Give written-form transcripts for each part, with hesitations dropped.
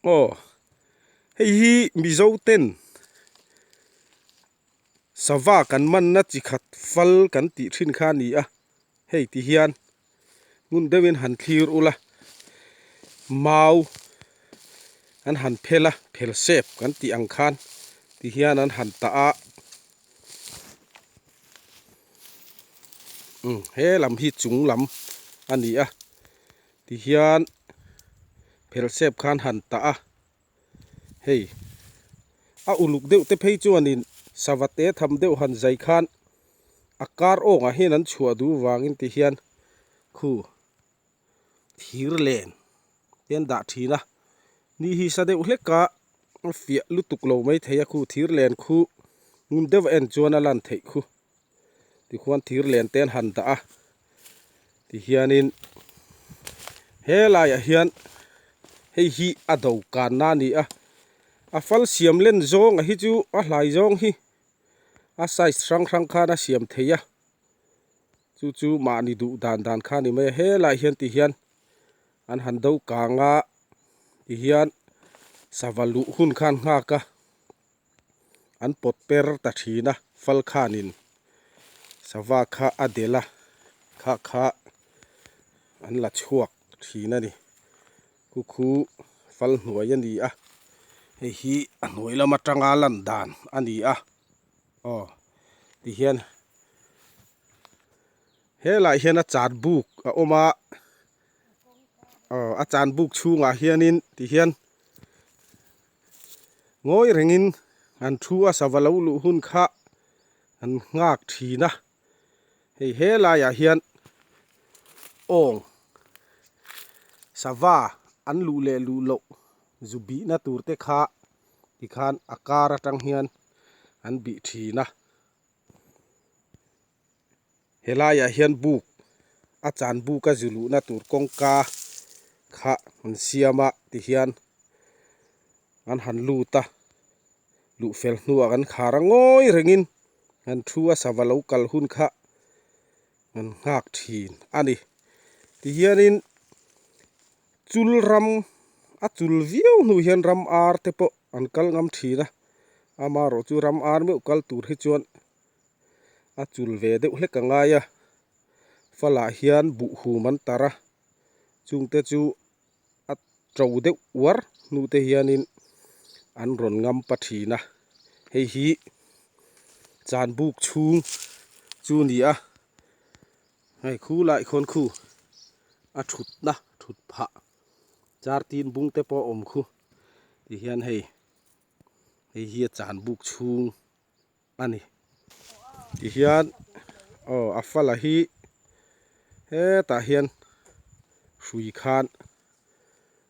Aw hei hi Mizo ten sava kan manna chi khat fal kan tih thin kha a ni a hei ti hian ngun deuhin han thlir ula mau an han phel a phel sep kan tih ang khan ti hian an han tah a umm he lam hi chung lam a ni a ti hian phel sep khan han tah a hei a uluk deuh te phei chuanin sava te tham deuh han zai khan a kar awngah hian an chhuah duh vangin ti hian khu thir len te an dah thin a ni hi sa deuh hlek a a fiah lutuk lo mai thei a khu thir len khu ngun deuh a en chuan a lan theih khu. Tikhuan thir len te an han dah a tihianin helaiah hian hei hi a do kanna a ni a a fal siam len zawng a hi chu a hlai zawng hi a size hrang hrang khan a siam thei a chu chu mahni duh dan dan kha a ni mai a helaiah hian tihian an han do kang a tihian sava luh hun khan nghak a. An pawt per ta thin a, fal khanin sava kha a delh a, kha kha an la chhuak thin a ni. Khu khu fal hnuai a ni a, hei hi a hnuai lam atanga lan dan a ni a, aw tihian helaiah hian a chan buk a awm a, aw a chan buk chhungah hianin tihian. Ngawi rengin an thu a sava lo luh hun kha an nghak thin a, hei he laiah hian awng sava an luh leh luh loh zu bihna tur te kha tikhan a kar atang hian an bih thin a. Helaiah hian buk a chan buk a zu luhna tur kawngka kha an siam a tihian an han lut a luh fel hnuah kan khar a ngawi rengin an thu a sava lo kal hun kha an nghak thin a ni tihianin chul ram a chul viau hnu hian ram ar te pawh an kal ngam thin a amaherawh chu ram ar meuh kal tur hi chuan. a chul ve deuh hlek a ngai a falah hian buh hum an tar a chungte chu a to deuh uar hnu te hianin an rawn ngam pa thin a hei hi chan buk chhung chu a ni a hei khu lai khawn khu a thutna thut phah char tin bung te pawh a awm khu tihian hei hei hi a chan buk chhung. a ni tihian aw a fala hi hetah hian hrui khan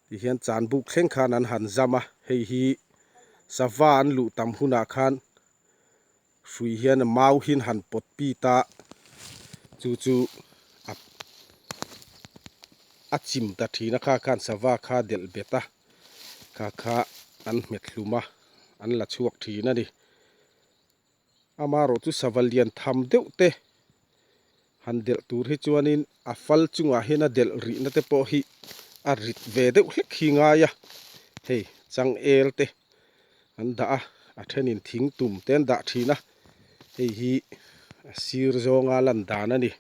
tihian chan buk thleng khan an han zam a hei hi sava an luh tam hunah khan hrui hian mau hi an han pawt pit a chu chu a a chim ta thin a kha khan sava kha delh bet a kha kha an hmet hlum a an la chhuak thin a ni. Amaherawh chu sava lian tham deuh te han delh tur hi chuanin a fal chungah hian a delh rihna te pawh hi a rit ve deuh hlek hi ngai a, hei changel te an dah a, a thenin thing tum te an dah thin a, hei hi a sir zawnga lan dan a ni.